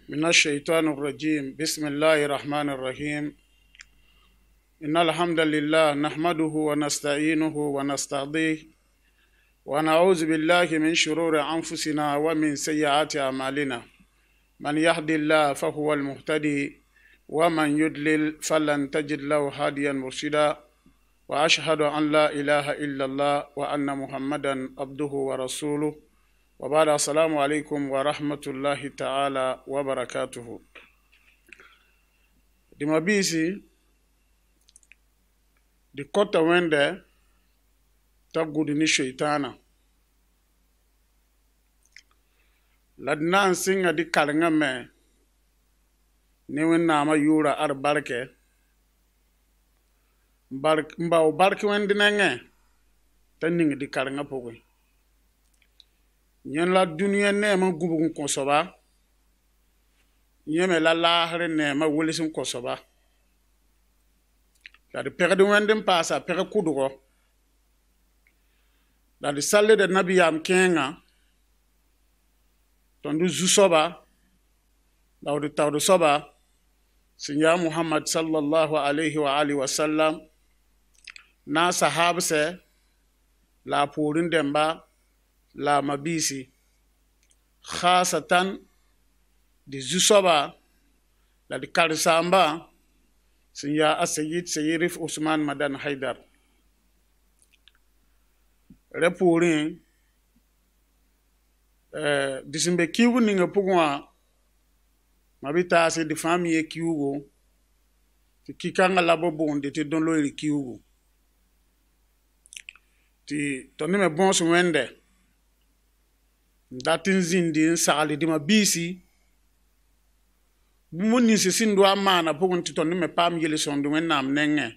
من الشيطان الرجيم. بسم الله الرحمن الرحيم. إن الحمد لله نحمده ونستعينه ونستهديه، ونعوذ بالله من شرور أنفسنا ومن سيئات أعمالنا. من يهدي الله فهو المهتدي، ومن يضلل فلن تجد له هاديا مرشدا. وأشهد أن لا إله إلا الله وأن محمدا عبده ورسوله. وبعد، السلام عليكم ورحمة الله تعالى وبركاته. D mabiisi, d kõta Wẽnda t'a gʋd ne sheitaana, la d na n sɩnga dɩ karengã me ne Wẽnnaamã yʋʋra ad barkɛ n bao bark Wẽnd nengẽ t'a ning dɩ karengã pʋgẽ. Yẽ la dũniyã neemã gũbg n kõ soaba, yẽ me la laasr neemã wels n kõ soaba, la d pegd Wẽnd n paasa peg kʋdgɔ, la d sallda nabiyaam kẽengã, tõnd zu-soaba la d taood soaba sẽn yaa Mohamad sallallahu alayhi wa alihi wa sallam, na a sahabsɛ la a poorẽ dẽmba la a mabiisi, khasatan d zu-soaba la d karen-saamba sẽn yaa a Seyid Seyirif Usman Madan Haidar. Rẽ poorẽ, d sẽn be kiuug ninga pʋgẽ wã, ma-bi-taase, d fãa mi ye kiuugo tɩ ki-kãngã la b boonde tɩ dõ-loeer kiuugu, tɩ tõnd me bõos Wẽnde n dat n zĩndi n sagl dĩma biisi bũmb nins sẽn do a maana pʋgẽ, tɩ tõnd me paam yel-sõnd Wẽnnaam nengẽ,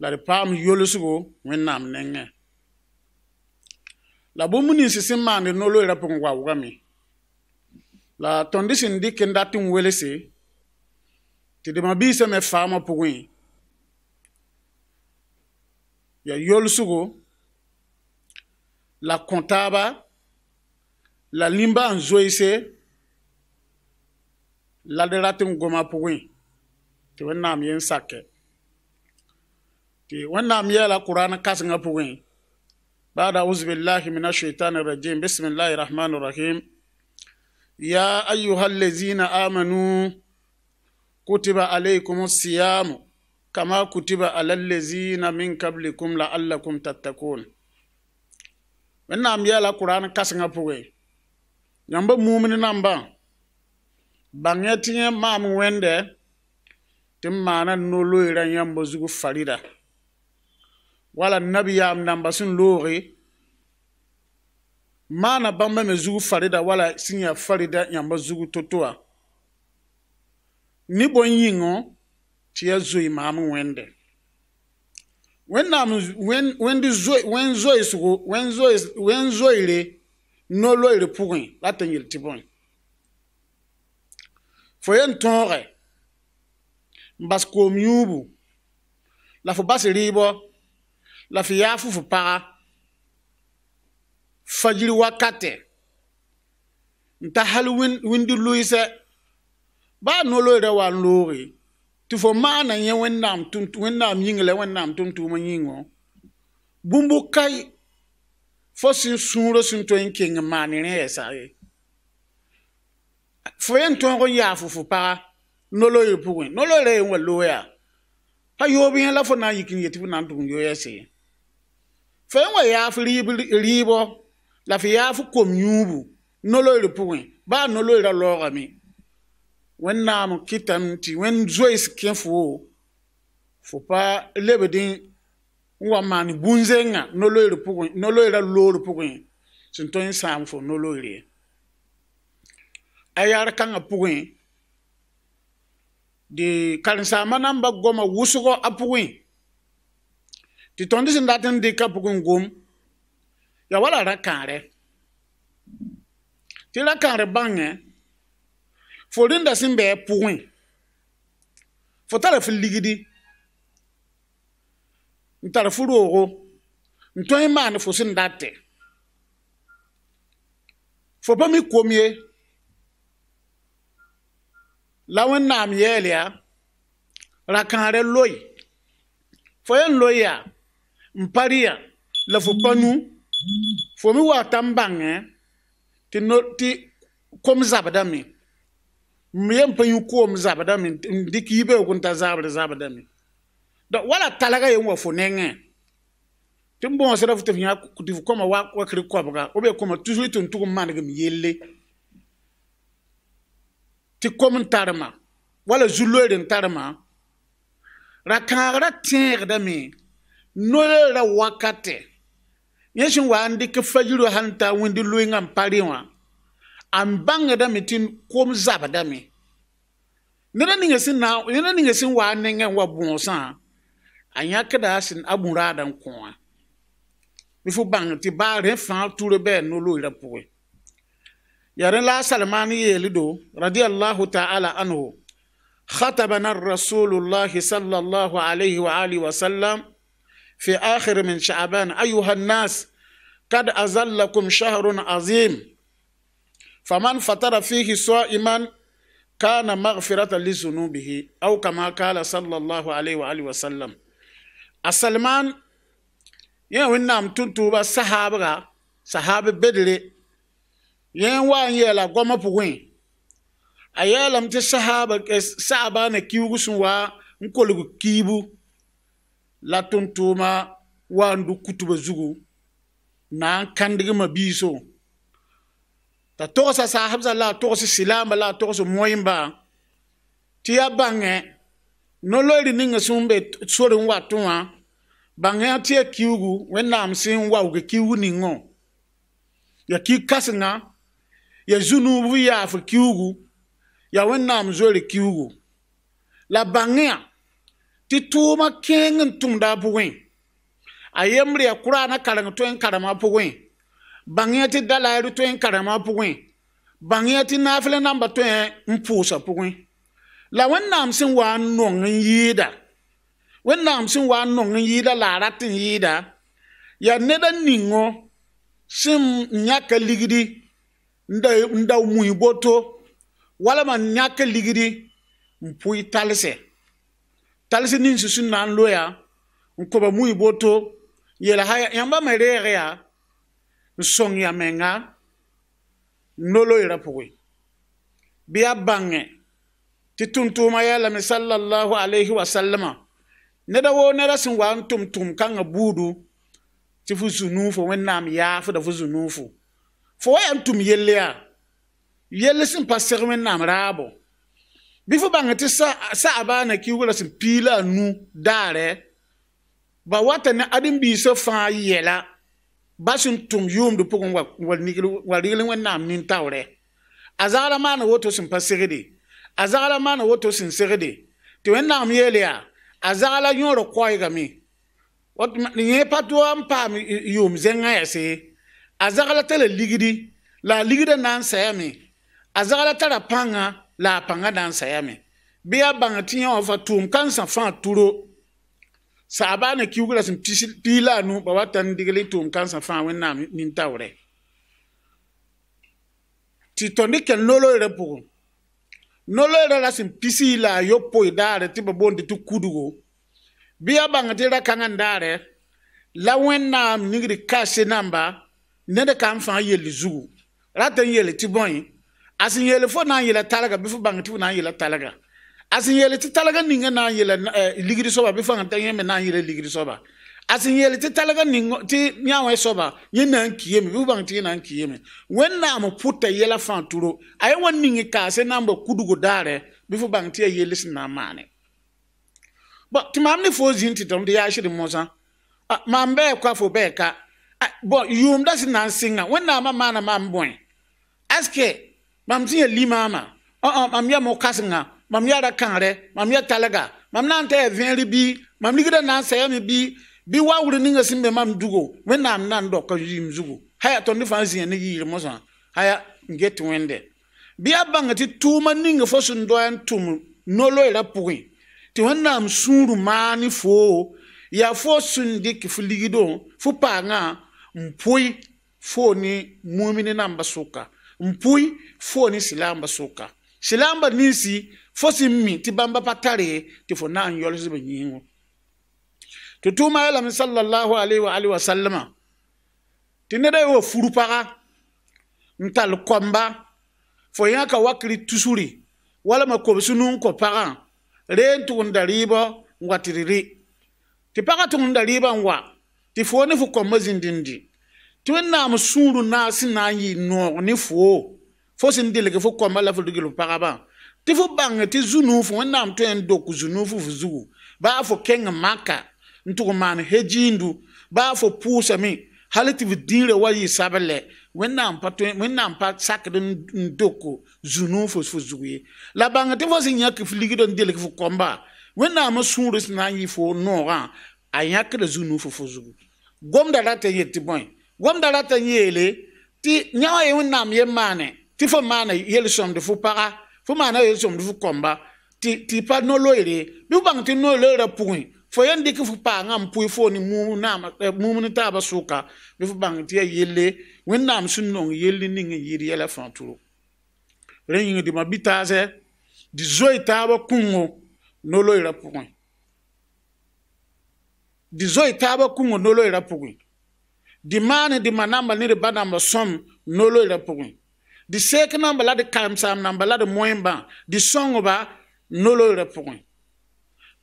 la d paam yolsgo Wẽnnaam nengẽ, la bũmb nins sẽn maand no-loeerã pʋgẽ waoogame. La tõnd sẽn dɩk n dat n welse tɩ d mabiisã me faamã pʋgẽ yaa yolsgo la kõ-taaba la limba n zoeese la d rat n goma pʋgẽ tɩ Wẽnnaam yen sakɛ. Tɩ Wẽnnaam yeela Kʋraan kãsengã pʋgẽ: بعد أعوذ بالله من الشيطان الرجيم، بسم الله الرحمن الرحيم، يا أيها الذين آمنوا كتب عليكم الصيام كما كتب على الذين من قبلكم لعلكم تتقون. Wẽnnaam yeela Kʋraan kãsengã pʋgẽ: yãmba mumn nambã, bãng-y tɩ yẽ maam Wẽnde tɩ n maana no-loeerã yãmb zug farida, wala nabiyaam namba sẽn looge maana bãmba me zug farida, wala sẽn yaa farida yãmba zug to-to wã ne bõe yĩngõ tɩ yaa zoe maam Wẽnde. Wẽnnaam wẽnd wẽn zoeesgo, wẽn zoeere no-loeer pʋgẽ la tɩ n yel tɩ bõe fo yen tõoge n bas koom yũubu, la fo bas rɩɩbɔ, la f yaaf f paga fajir wakatɛ n ta hal wĩnd lʋɩsɛ baa no-loeerã wa n looge tɩ fo maana yẽ Wẽnnaam yĩng la Wẽnnaam tʋm-tʋʋmã yĩngõ bũmb kae fo sẽn sũurã sẽn tõe n keng n maan rẽ yɛsa ye. Fo yen tõog n yaaf f paga no-loeer pʋgẽ, no-loeerã yen wa loog yaa pa yoob yẽ la fo na n yik n yet tɩ f na n tʋg n yo yɛse. Fo yen wa yaaf rɩɩbɔ, la f yaaf kom yũubu no-loeer pʋgẽ, baa no-loeerã laoogame. Wẽnnaam kɩtame tɩ Wẽnd zoees kẽ fo, fo pa lebd n wa maan bũn-zengã no-loeer pʋgẽ, no-loeerã loor pʋgẽ sẽn tõe n sãam fo no-loeer ye. A yaar kãngã pʋgẽ, dɩ karen-saambã namba goma wʋsgo a pʋgẽ tɩ tõnd sẽn dat n dɩka pʋgẽ gom yaa wala rã-kãarɛ, tɩ rã-kãarɛ bãngẽ fo rẽnda sẽn bɩ a pʋgẽ, fo tara f ligdi n tar f roogo n tõe n maan fo sẽn datɛ, fo pa mi kom ye. La Wẽnnaam yeel yaa rakãarɛ loe fo yen loe yaa n pa rɩ ya la fo pa nu fo me wa t'a n bãngẽ tɩ kom zabdame m yen pa yũ koom zabdame n dɩk yibeoog n ta zabr zabdame donc wala talga yen wa fo nengẽ tɩ m bõosda fo tɩ f yã tɩ f koma wakr koabga ou bien koma tusr tɩ n tʋg n manegem yelle tɩ kom n tarma wala zu-loeer n tarma rakãagrã tẽegdame no-loeerã wakatɛ yẽ sẽn wa n dɩk fajiro sãn ta wẽnd loengã n pa rẽ wã a n bãngdame tɩ kom zabdame neda ninga sẽn wa a nengẽ n wa bõosã a yãkda a bũ-raadã n kõ wã bɩ fo bãng tɩ baa rẽ fãa ture bɩ a no-loeerã pʋgẽ yaa rẽ la a Salmaan yeeldo radiallahu ta'ala anhu خطبنا الرسول الله صلى الله عليه وآله وسلم في آخر من شعبان أيها الناس قد أزلكم شهر عظيم فمن فطر فيه صائما كان مغفرة لذنوبه أو كما قال صلى الله عليه وآله وسلم. السلمان yen wẽnnaam tʋm-tʋʋba sahaabga sahaab bedre yẽ wa n yeela goamã pʋgẽ a yeelame tɩ sahaaba saabã kiuug sẽn wa n kolg kiibu la tʋm-tʋʋma wa n dʋ kutbã zugu na n kãndgmã biiso t'a togsa saasbsã la a togs silaambã la a togs moẽmba tɩ yaa bãngẽ no-loeer ninga sẽn be sor n watẽ wã bãngẽ tɩ yaa kiugu Wẽnnaam sẽn waoog kiugu ningõ yaa kiug-kãsenga yaa zu-nuub yaaf kiugu yaa Wẽnnaam zoeer kiugu la bãngẽ tɩ tʋʋmã kẽeng n tʋmda a pʋgẽ a yembre yaa kʋraanã kareng tõe n karema a pʋgẽ bãngẽ tɩ dalair tõe n karema a pʋgẽ bãngẽ tɩ naafɩl namba tõe n pʋʋsa pʋgẽ la Wẽnnaam sẽn wa n nong n yɩɩda Wẽnnaam sẽn wa n nong n yɩɩda la a rat n yɩɩda yaa ned n ningõ sẽn yãka ligdi n dao mui boto walma n yãk ligdi n pʋɩ talsɛ tals nins sẽn na n loya n koba mui boto yeela yãmba me reeg yaa n sõng ya menga no-loeerã pʋgẽ bɩ a bãngẽ tɩ tʋm-tʋʋmã yeelame sallallahu alayhi wa sallama neda woo neda sẽn wa n tʋm tʋm-kãngã buudu tɩ fo zu-nuufo Wẽnnaam yaafda fo zu-nuufo fo wa yaa n tʋm yelle yaa yell sẽn pa seg Wẽnnaam raabo bɩ fo bãng tɩ saabã kiugrã sẽn piila a nu daarɛ ba wata ne ãdem-biisã fãa yɛla ba sẽn tʋm yʋʋmd pʋgẽ wa rigl Wẽnnaam nin-taoorɛ a zagla maana woto sẽn pa segde a zagla maana woto sẽn segde tɩ Wẽnnaam yeel yaa a zagla yõor koɛɛgame yẽ pa tʋ n paam yʋʋm zẽngã yɛse a zagla tara ligdi la a ligdã na n sayame a zagla tara pãnga la a pãngã na n sayame bɩ a bãng tɩ yẽ wã fa tʋʋm kãnsã fãa turo saabã ne kiugrã sẽn piila a nu ba wata n digl tʋʋm kãnsã fãa Wẽnnaam nin-taoorɛ tɩ tõnd kell no-loeerã pʋgẽ no-loeerã ra sẽn pisi la a yopoe daarɛ tɩ ba boonde tɩ kudgo bɩ a bãng tɩ ra-kãngã n daarɛ la Wẽnnaam ningd kase namba ned ka n fãa yell zugu rat n yeel tɩ bõe a sẽn yeel fo na n yeela talga bɩ fo bãng tɩ fo na n yeela talga a sẽn yeel tɩ talga ninga na n yeela ligd soaba bɩ fãng t'a yẽ me na n yeela ligd soaba a sẽn yeel tɩ talga ning tɩ yã wã soaba yẽ na n kiame bɩ fo bãng tɩ yẽ na n kiame Wẽnnaam pʋta yɛla fãa turo a yẽ wa ning kaase namba kudgo daarɛ bɩ fo bãng tɩ yaa yell sẽn na n maane bɔn tɩ maam ne fo zĩnd tɩ tõnd yaa sɩd mosã maam bɛɛ ka fo bɛɛ ka bɔn yʋʋmda sẽn na n sɩnga Wẽnnaamã maana maam bõe est-ce mam sẽn yaa limaamã mam yaa mo-kãsenga mam yaa ra-kãngre mam yaa talga mam na n ta yaa vẽer bɩ mam ligdã na n sayame bɩ waoogr ninga sẽn be mam dugo Wẽnnaam na n doka yɩɩm zugu haya tõnd fãa zĩa ne yɩɩr mosã haya n get wẽnde bɩ a bãng tɩ tʋʋma ninga fo sẽn doa n tʋm no-loeerã pʋgẽ tɩ Wẽnnaam sũur maan foo yaa fo sẽn dɩk fo ligdo fo paangã n pʋɩ fo ne mumini namba sʋka n pʋɩ fo ne silaamba sʋka Silamba ninsi fo sẽn mi tɩ bãmba pa tare tɩ fo na n yols b yĩngo. Tɩ tʋʋma yeelame sallallahu alaihi wa alihi wa sallama tɩ ned a wa furu paga n tall kɔmba fo yãka wakri tusuri walma kobs nu n kõ pagã ree n tʋgenda rɩɩbɔ n wa tɩ d rɩ tɩ pagã tʋgenda rɩɩbã n wa tɩ fo ne fo kɔmbã zĩndĩndi tɩ Wẽnnaam sũur naas sẽn na n yɩ noog ne foo fo sẽn delg fo kɔmbã la fo dɩgl f pagabã tɩ fo bãng tɩ zu-nuuf Wẽnnaam tõe n dok zu-nuuf f zugu baa fo kẽng Maka n tʋg n maan hejiindu baa fo pʋʋsame hal tɩ f dĩirã wa yɩ sablɛ Wẽnnaam pa tõe Wẽnnaam pa sakd n dok zu-nuuf fo zug ye la bãng tɩ fo sẽn yãk f ligd n delg f kɔmba Wẽnnaam sũur sẽn na n yɩ fo noogã a yãkda zu-nuuf fo zugu. Gomda rata n yet tɩ bõe gomda rata n yeele tɩ yã wã ye Wẽnnaam yem maane tɩ fo maana yel-sõmd fo paga fo maana yel-sõmd fo kɔmba tɩ pa no-loeere bɩ f bãng tɩ no-loeerã pʋgẽ fo yen dɩk fo paangã n pʋɩ fo ne mum ne taabã sʋka bɩ fo bãng tɩ yaa yelle Wẽnnaam sẽn nong yell ning n yɩɩd yɛla fãa tʋro. Rẽ yĩng dɩma bɩ-taasɛ dɩ zoe taabã kũngo no-loeerã pʋgẽ dɩ zoe taabã kũngo no-loeerã pʋgẽ dɩ maane dɩ ma namba ne dɩ ba namba sõm no-loeerã pʋgẽ dɩ seek namba la dɩ karem-saam namba la dɩ moẽmbã dɩ sõngba no-loeerã pʋgẽ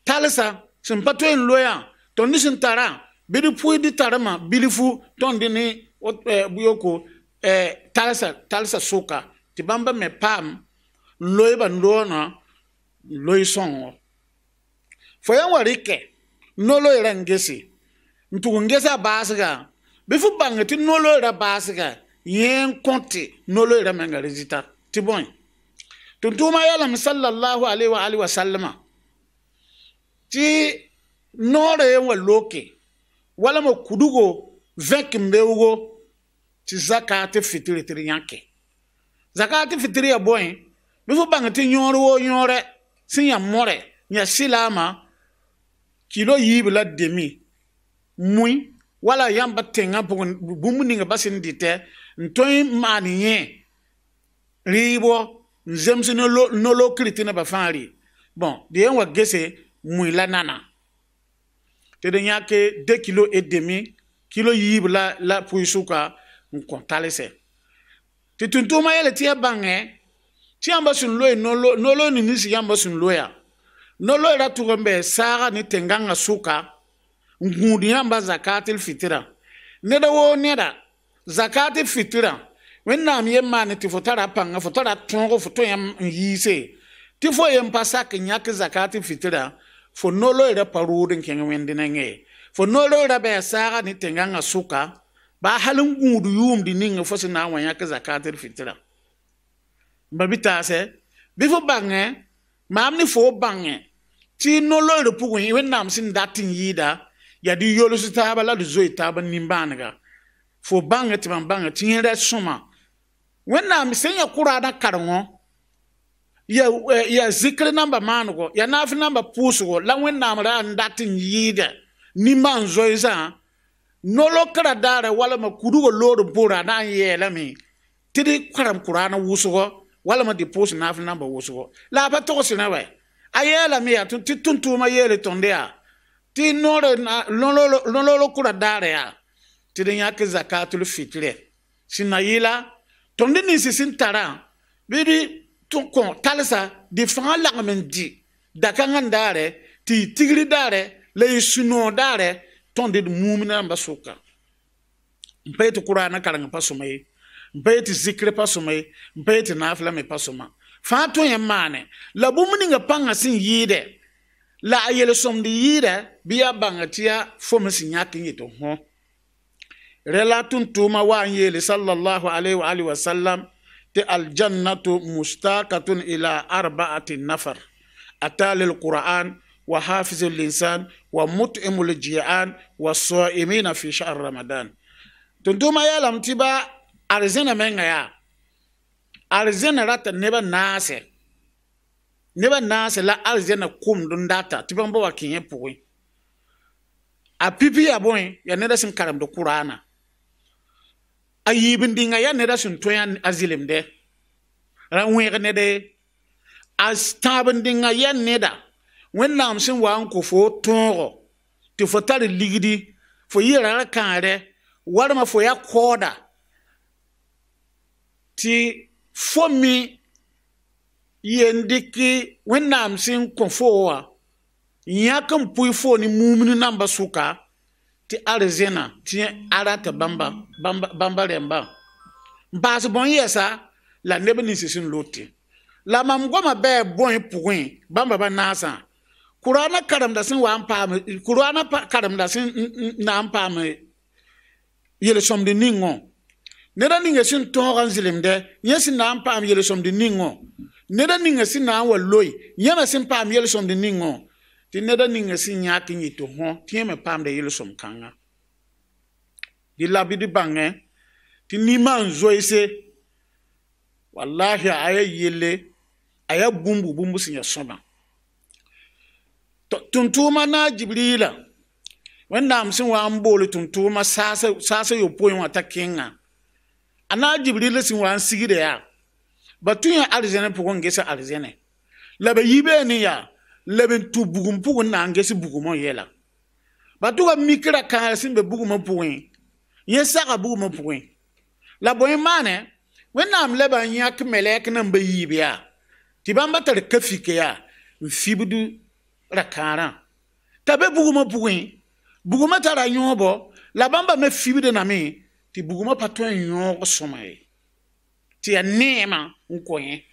talsa sẽn pa tõe n loeã tõnd sẽn tarã bɩ d pʋɩ dɩ tarmã bilfu tõnd ne yoko talsa sʋka tɩ bãmba me paam n loeba loonã n loe sõngo. Fo yã wa rɩkɛ no-loeerã n gese n tʋg n gesa baasga bɩ fo bãng tɩ no-loeerã baasga yẽ n kõte no-loeerã menga résultat tɩ bõe. Tʋm-tʋʋmã yeelame sallallahu alaihi wa alihi wa sallama tɩ noorã yen wa loke walma kudugo vẽk n beoogo tɩ zakat fitr tɩ d yãke. Zakat fitr ya bõe bɩ fo bãng tɩ yõor woo yõorɛ sẽn yã mõrɛ yã sɩlaamã kilo yiib la demi mui wala yãmba tẽngã pʋgẽ bũmb ninga ba sẽn dɩtɛ n tõe n maan yẽ rɩɩbɔ n zems no-lokr tɩ nebã fãa rɩ bon dɩ yen wa gese mui la nana tɩ d yãke 2 kilo et demi kilo yiib la pʋɩ sʋka n kõ talsɛ tɩ tʋm-tʋʋmã yeele tɩ ya bãngẽ tɩ yãmba sẽn loe no-loe nins yãmba sẽn loeya no-loeerã tʋg n bɩ saaga ne tẽn-gãngã sʋka n gũud yãmba zakatil fitra ned woo neda zakatil fitra Wẽnnaam yem maane tɩ fo tara pãnga fo tara tõog fo tõe n yiise tɩ fo yen pa sak n yãk zakatil fitra fo no-loeerã pa rʋʋd n kẽng wẽnd nengẽ fo no-loeerã bɩ a saaga ne tẽn-gãngã sʋka baa hal n gũud yʋʋmd ning fo sẽn na n wa yãk zakatil fitra. Ba bɩ taasɛ bɩ fo bãngẽ maam ne fo bãngẽ tɩ no-loeer pʋgẽ Wẽnnaam sẽn dat n yɩɩda yaa dɩ yols taaba la d zoe taaba nimbãanega fo bãngẽ tɩ mam bãngẽ tɩ yẽ ra sõma Wẽnnaam sẽn ya kʋraadã karengo ya zikr namba maanego ya naaf namba pʋʋsgo la Wẽnnaam ra n dat n yɩɩda nimbãan zoeesã no-lokra daarɛ walma kudgo loor n pʋʋra na n yɛɛlame tɩ d karem kʋraanã wʋsgɔ walma dɩ pʋʋs naaf namba wʋsgɔ la a pa togsrã wɛ a yɛɛlame yaa tɩ tʋm-tʋʋmã yeele tõnd yaa tɩ no-lokra daarɛ yaa tɩ d yãk zakatul fitrɛ sẽn na yɩla tõnd nins sẽn tarã bɩ d kõ talsa dɩ fãa lagem n dɩ da-kãngã daarɛ tɩ y tigri daarɛ la y sũ-noog daarɛ tõnd d mum rãmbã sʋka n pa yetɩ kʋraanã kareng pa sõma ye n pa yetɩ zikr pa sõma ye n pa yetɩ naafla me pa sõma fãa tõe n maane la bũmb ninga pãngã sẽn yɩɩdɛ la a yel-sõmd yɩɩdɛ bɩ yaa bãnga tɩ yaa fo me sẽn yãk n yetɩ hõ rẽ la tʋm-tʋʋmã wa n yeele sallallahu alaihi wa alihi wa sallam tɩ aljannatu mustakatun ila arba'ati nafar atali alquran wa hafizu linsan wa mut'imu lji'an wa saimina fi shahr ramadan. Tʋm-tʋʋmã yeelame tɩ ba arzẽna menga yaa arzẽna rata nebã naasɛ nebã naasɛ la arzẽna kʋmd n data tɩ bãmb wa kẽ yẽ pʋgẽ a pipi yaa bõe yaa neda sẽn karemd kʋraana a yiib n dĩnga yaa neda sẽn tõe a zɩlemdɛ ra wẽeg ned ye A tãab n dẽnga yaa neda Wẽnnaam sẽn wa n kõ fo tõogo tɩ fo tar ligdi fo yɩ ra-kãare walma fo yaa kaooda tɩ fo me yen dɩk Wẽnnaam sẽn kõ fo wã yãk n pʋɩ fo ne mumini namba sʋka tɩ arzẽna tɩ a rata bãmba rẽmbã n paas bõn yɛsa la neb nins sẽn lote la mam goma bɩ bõe pʋgẽ bãmba ba naasã Kʋraana karemda sẽn wa n paam Kʋraana karemda sẽn na n paam yel-sõmd ningõ neda ninga sẽn tõog n zɩlemdɛ yẽ sẽn na n paam yel-sõmd ningõ neda ninga sẽn na n wa loe yẽme sẽn paam yel-sõmd ningõ tɩ neda ninga sẽn yãk n yetɩ hõ tɩ yẽ me paamda yel-sõm kãnga dɩ la bɩ d bãngẽ tɩ nimaan zoeese wallahi a yaa yelle a yaa bũmbu bũmb sẽn yaa sõma tʋm-tʋʋma na a Jibrila Wẽnnaam sẽn wa n boole tʋm-tʋʋma saasa yopoe wã t'a kẽnga a na a Jibrila sẽn wa n sigda yaa ba tũ yã arzẽne pʋgẽ n ges arzẽne la ba yi beene yaa la b n tũ bugum pʋgẽ na n ges bugumã yɛla ba tʋga mikra kãagr sẽn be bugumã pʋgẽ yẽ saga bugumã pʋgẽ la bõe n maane Wẽnnaam leba n yãk mɛlɛk nan ba yiib yaa tɩ bãmba tar ka fike yaa n fibd ra-kãarã t'a be bugumã pʋgẽ bugumã tara yõobo la bãmba me fibd name tɩ bugumã pa tõe n yõog sõma ye tɩ yaa neema n kõ yẽ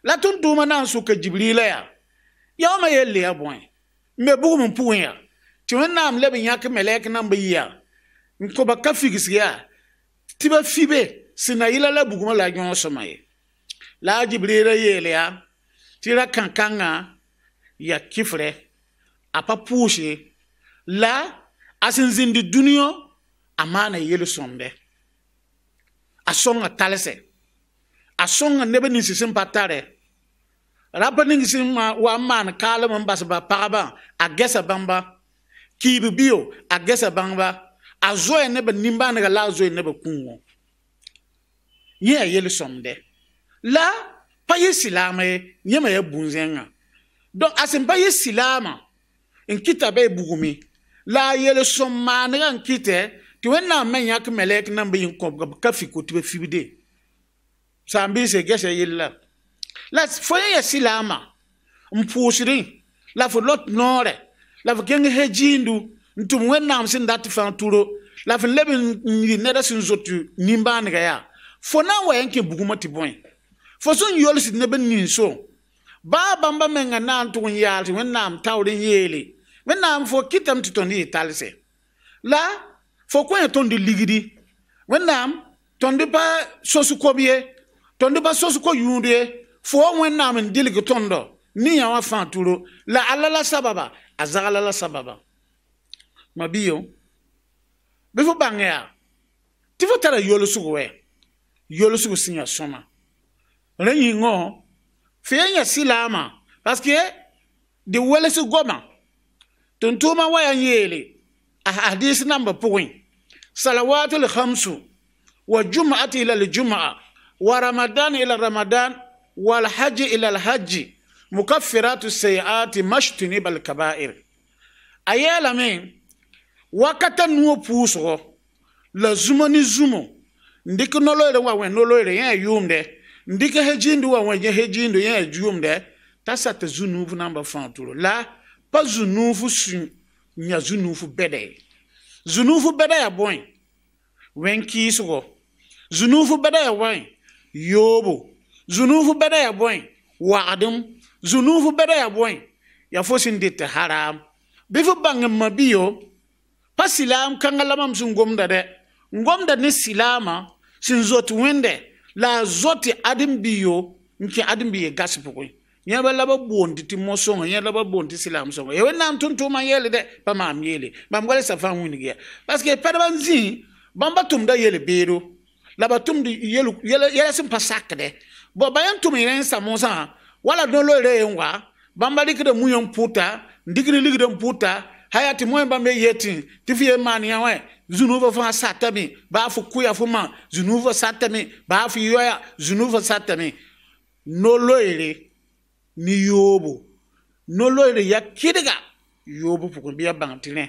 la tʋm-tʋʋmã na n soka Jibrila yaa yaa wãmã yelle yaa bõe n be bugum n pʋgẽ yaa tɩ Wẽnnaam leb n yãk mɛlɛk nan ba yi yaa n kõ ba ka figsg yaa tɩ ba fibe sẽn na yɩla la bugumã la yõog sõma ye la a Jibrila yeel yaa tɩ ra-kãn-kãngã yaa kɩfrɛ a pa pʋʋs ye la a sẽn zĩnd dũniyã a maana yel-sõmdɛ a sõnga talsɛ a sõnga neb nins sẽn pa tare rapa ning sẽn wa n maan kaalem n bas ba pagba a gɛsa bãmba kiib bio a gɛsa bãmba a zoe neba nimbãanega la a zoe neba kũungõ yẽ yaa yel-sõmdɛ la pa yɩ silaama ye yẽma yaa bũn-zẽngã donc a sẽn pa yɩ silaamã n kɩta bɩ bugme la a yel-sõm maanegã n kɩtɛ tɩ Wẽnnaam me yãk mɛlɛk nan b yĩn kõbg ka fiko tɩ ba fibde saam-biise gɛsa yella la fo yẽ yaa silaamã n pʋʋsdẽ la fo lot noorɛ la fo kẽng hejiindu n tʋm Wẽnnaam sẽn dat fãa turo la fo leb n yɩ neda sẽn zot nimbãanega yaa fo na n wa n kẽ bugmã tɩ bõe fo sẽn yolsd neb n ninso baa bãmba menga na n tʋg n yaal tɩ Wẽnnaam taoor n yeele Wẽnnaam fo kɩtame tɩ tõnd yɩ talsɛ la fo kõ yã tõnd ligdi Wẽnnaam tõnd pa sos kob ye tõnd pa sos ko-yũud ye fo wa Wẽnnaam n dilg tõndo ne yã wã fãa turo la alla la sababa a zagla la sababa ma biyo bɩ fo bãng yaa tɩ fo tara yolsg wɛ yolsg sẽn yaa sõma rẽ yĩngõ fo yaa yã silaamã parce que dɩ wels goma tʋm-tʋʋmã wa yaa n yeele a hadis namba pʋgẽ salawatul khamsu wa jum'ati ila al-jum'a wa ramadan ila ramadan wal hajj ila al hajj mukaffiratu sayiati mashtuniba al kaba'ir a yeelame wakata nuo pʋʋsgo la zũma ne zũmo n dɩk no-loeere wa wẽ no-loeere yẽ yaa yʋʋmdɛ n dɩk hejiindu wa wẽ hejiindu yẽ yaa yʋʋmdɛ t'a sata zu-nuuf namba fãa tʋro la pa zu-nuuf sũ n yaa zu-nuuf bɛda ye zu-nuuf bɛda yaa bõe wẽn-kɩɩsgo zu-nuuf bɛda yaa wã yoobo zu-nuuf bɛda yaa bõe wagdem zu-nuuf bɛda yaa bõe yaa fo sẽn dɩt haram bɩ fo bãng n ma biyo pa silaam kãngã la mam sẽn gomda dɛ n gomda ne silaamã sẽn zot wẽndɛ la a zot ãdem-biyo n kẽ ãdem-biye gas pʋgẽ yẽba la ba boond tɩ mo-sõnga yẽ la ba boond tɩ silaam sõnga ya Wẽnnaam tʋm-tʋʋmã yeele dɛ pa maam yeele mam welsa fãa wĩneg ya parce que pɛdba n zĩ bãmba tʋmda yel-beedo la ba tʋmd yɛla sẽn pa sakdɛ bõ ba yãn tʋm rẽ n sa mosã wala no-loeere yen wa bãmba rɩkda muyã n pʋta n dɩkd ligd n pʋta haya tɩ moẽ bãmb yetẽ tɩ f yen maan yã wã zũnuufã fãa satame baa fo kʋya fo ma zũnuufã satame baa fo yoaya zũnuufã satame no-loeere Ne yoobo no-loeer ya kɩdga yoobo pʋgẽ bɩ ya bãng tɩ rẽ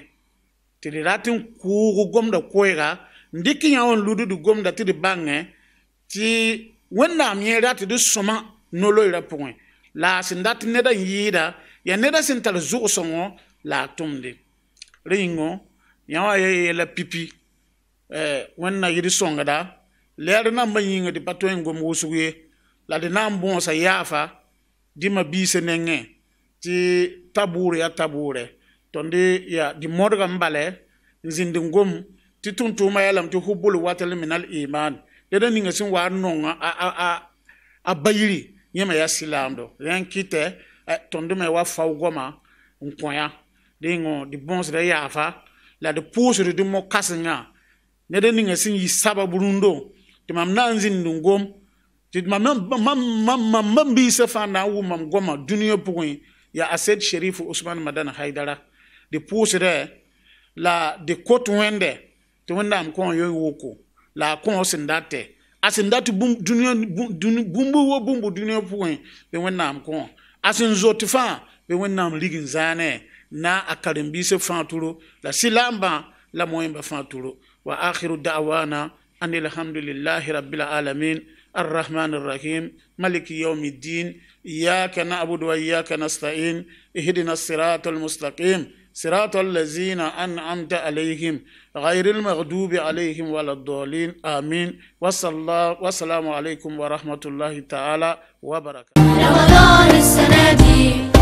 tɩ d rat n kʋʋg gomda koɛɛga n dɩk yã wã n lud d gomda tɩ d bãngẽ tɩ Wẽnnaam yẽ rat d sõma no-loeerã pʋgẽ la a sẽn dat neda n yɩɩda yaa neda sẽn tar zʋg-sõngo la a tʋmde rẽ yĩngõ yã wã ya yeela pipi Wẽnd na yɩ d sõngda lɛɛr nambã yĩnga tɩ pa tõe n gom wʋsg ye la d na n bõosa yaafa dĩmã biisã nengẽ tɩ ta bʋʋr yaa ta bʋʋrɛ tõnd yaa dɩ modgame bala n zĩnd n gom tɩ tʋm-tʋʋmã yaa lame tɩ hubbul watal minal iman ned a ninga sẽn wa n nong a bayiri yẽme yaa sɩlaamdo rẽ n kɩtɛ tõnd me wa fao goama n kõ yã rẽngõ dɩ bõosda yaafa la d pʋʋsd dɩ mo-kãsengã ned a ninga sẽn yi sabab rũndo tɩ mam na n zĩnd n gom tɩ mam ma-biisã fãa na n wʋm mam goamã dũniyã pʋgẽ yaa Ased Sherif Usman Madani Haidara dɩ pʋʋsdɛ la dɩ kot Wẽnde tɩ Wẽnnaam kõ yõ woko la a kõ sẽn datɛ a sẽn dat bũmb wo bũmb dũniyã pʋgẽ bɩ Wẽnnaam kõ a sẽn zot fãa bɩ Wẽnnaam rig n zãane na a karen-biisã fãa turo la sɩlaambã la moẽmba fãa turo. Wa akhiru da'wana an alhamdulillahi rabbil alamin الرحمن الرحيم ملك يوم الدين إياك نعبد وإياك نستعين اهدنا الصراط المستقيم صراط الذين أنعمت عليهم غير المغضوب عليهم ولا الضالين آمين. وصلى والسلام عليكم ورحمة الله تعالى وبركاته. رمضان السنة دي.